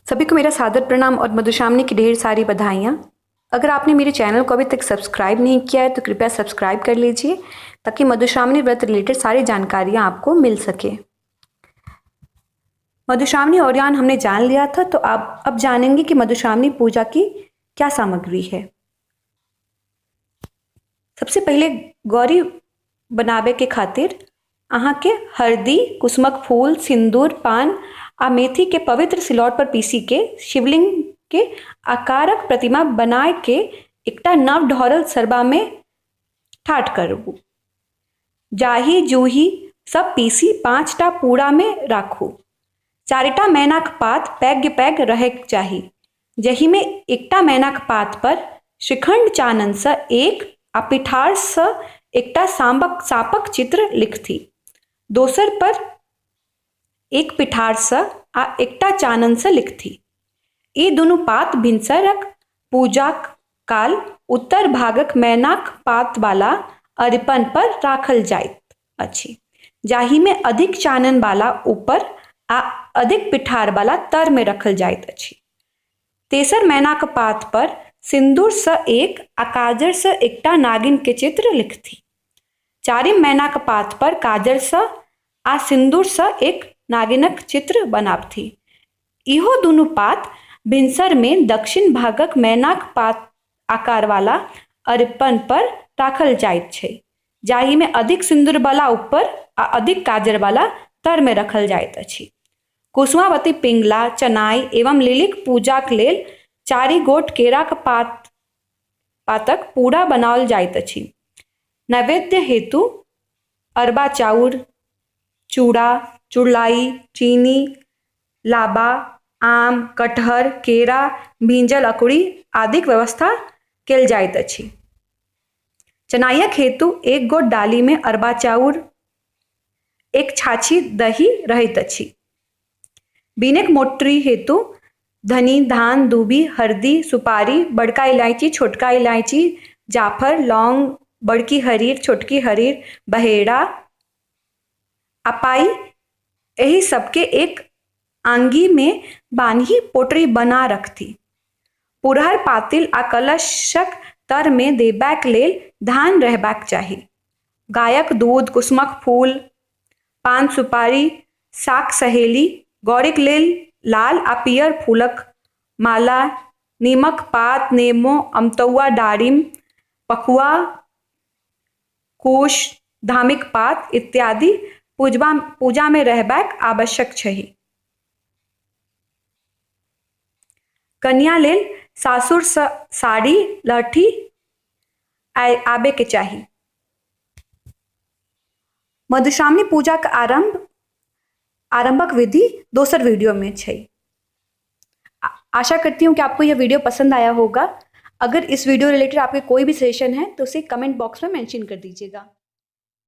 सभी को मेरा सादर प्रणाम और मधुश्रावणी की ढेर सारी बधाइयाँ। अगर आपने मेरे चैनल को अभी तक सब्सक्राइब नहीं किया है तो कृपया सब्सक्राइब कर लीजिए ताकि मधुश्रावणी व्रत रिलेटेड सारी जानकारियाँ आपको मिल सके। मधुश्रावणी ओरियान हमने जान लिया था, तो आप अब जानेंगे कि मधुश्रावणी पूजा की क्या सामग्री है। सबसे पहले गौरी बनाबे के खातिर अहाँके हरदी, कुसुमक फूल, सिंदूर, पान आ मेथी के पवित्र सिलौट पर पीसी के शिवलिंग के आकारक प्रतिमा बनाय के एकटा नव ढौरल सरबा मे ठाढ़ करू। जाही जूही सब पीसी 5 टा पूड़ा मे राखू। 4टा मैनाक पात पैघ-पैघ रहैक चाही, जाहि मे एकटा मैनाक पात पर श्रीखंड चानन सँ एक आ पिठार सँ एकटा साँपक चित्र लिखथि, दोसर पर एक पिठार सँ आ एकटा चानन सँ लिखथि। ई दुनू पात भिनसरक पूजाक काल उत्तर भागक मैनाक पात वाला अरिपन पर राखल जाइत अछि, जाहि मे अधिक चानन वाला ऊपर आ अधिक पिठार वाला तर मे राखल जाइत अछि। तेसर मैनाक पात पर सिन्दूर सँ एक आ काजर सँ एकटा नागिन के चित्र लिखथि। चारिम मैनाक पात पर काजर सँ आ सिन्दूर सँ एक नागिनक चित्र बनाबथि। इहो दुनू पात भिनसर मे दक्षिण भागक मैनाक पात आकार वाला अरिपन पर राखल जाइत छै, जाहि मे अधिक सिन्दूर वाला ऊपर आ अधिक काजर वाला तर मे राखल जाइत अछि। कुसुमावती, पिंगला, चनाइ एवं लिलीक पूजाक लेल 4 गोट केराक पातक पूड़ा बनाओल जाइत अछि। नैवेद्य हेतु अरबा चाउर, चूड़ा, चुड़लाई, चीनी, लाबा, आम, कटहर, केरा, भीजल अकुड़ी आदिक व्यवस्था कयल जाइत अछि। चनाइक हेतु 1 गोट डाली मे अरबा चाउर, 1 छाछी दही रहैत अछि। बीनक मोटरी हेतु धनी, धान, दूबी, हरदी, सुपारी, बड़का इलायची, छोटका इलायची, जाफर, लौंग, बड़की हरीर, छोटकी हरीर, बहेड़ा आ पाइ एहि सबके एक आंगी मे बान्हि पोटरी बना राखथि। पुरहर, पातिल आ कलशक तर मे देबाक लेल धान रहबाक चाही। गायक दूध, कुसुमक फूल, पान, सुपारी, साक सहेली, गौरीक लेल लाल आ पीयर फूलक माला, नीमक पात, नेमो, अमतौआ, डारिम, पकुआ, कुश, धामिक पात इत्यादि पूजा मे रहबाक आवश्यक छै। कनिया लेल सासुर सँ साड़ी, लहठी आबे के चाही। मधुश्रावणी पूजाक आरंभक विधि दोसर वीडियो में छै। आशा करती हूँ कि आपको यह वीडियो पसंद आया होगा। अगर इस वीडियो रिलेटेड आपके कोई भी सजेशन है तो उसे कमेंट बॉक्स में मेंशन कर दीजिएगा।